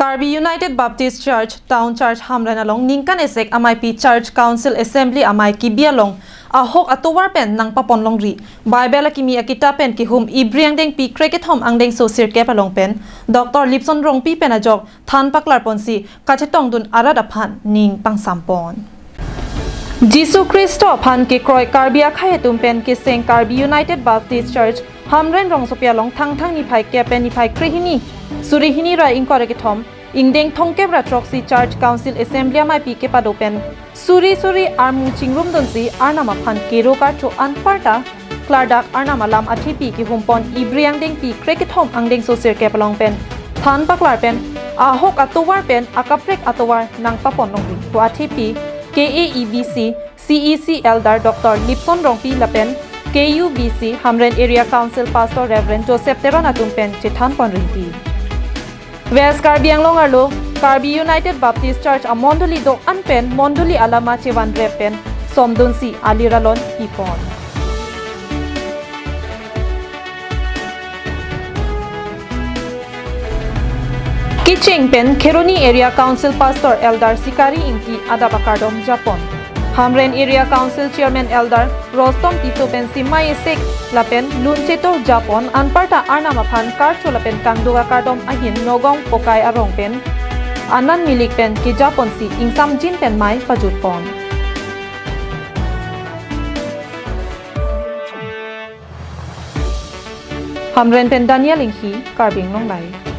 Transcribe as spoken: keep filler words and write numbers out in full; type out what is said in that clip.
Karbi United Baptist Church Town Church Hamren along ningkan esek ameipi Church Council Assembly amei kebi along ahok atovar pen nangpapon longri, Bible akimi akitap pen kehum Ibri angdengpi krekethom angdengso sirkep along pen Doctor Lipson Rongpi pen ajok than paklarponsi kachetongdun arat aphan ning pangsampon. Jisu Khristo aphan kekroi Karbi akhei atum pen keseng Karbi United Baptist Church Hamren rongsopi along Thangthang niphai kep pen niphai krehini, suri hini ra ingkoi ra kethom, ingdeng thomkep ra throksi Church Council Assembly ameipi kepado pen suri suri armu chingrumdunsi Arnam aphan kero karcho anparta klardak Arnam alam athepi kehumpon Ibri angdengpi krekethom angdengso sirkep along pen than paklar pen ahok atovar pen akaprek atovar nangpapon longri pu athepi K A E B C C E C Elder Doctor Lipson Rongpi lapen K U B C Hamren Area Council Pastor Reverend Joseph Teron atum pen chethanpon rinti. West Karbi Anglong arlo Karbi United Baptist Church amondoli do-an pen mondoli alama chevan rep pen somdunsi aliralon pipon. Kiching pen Kheroni Area Council Pastor Elder Sikari Ingti adap akardom japon. Hamren Area Council Chairman Elder Rostom Tisso pen simai esek lapen lunchetor japon anparta Arnam aphan karcho lapen kangduk akardom ahin Nogong Pokai arong pen anan milik pen kejaponsi ingsamjin pen mei pajutpon. Hamren pen Daniel Inghi, Karbi Anglong Live.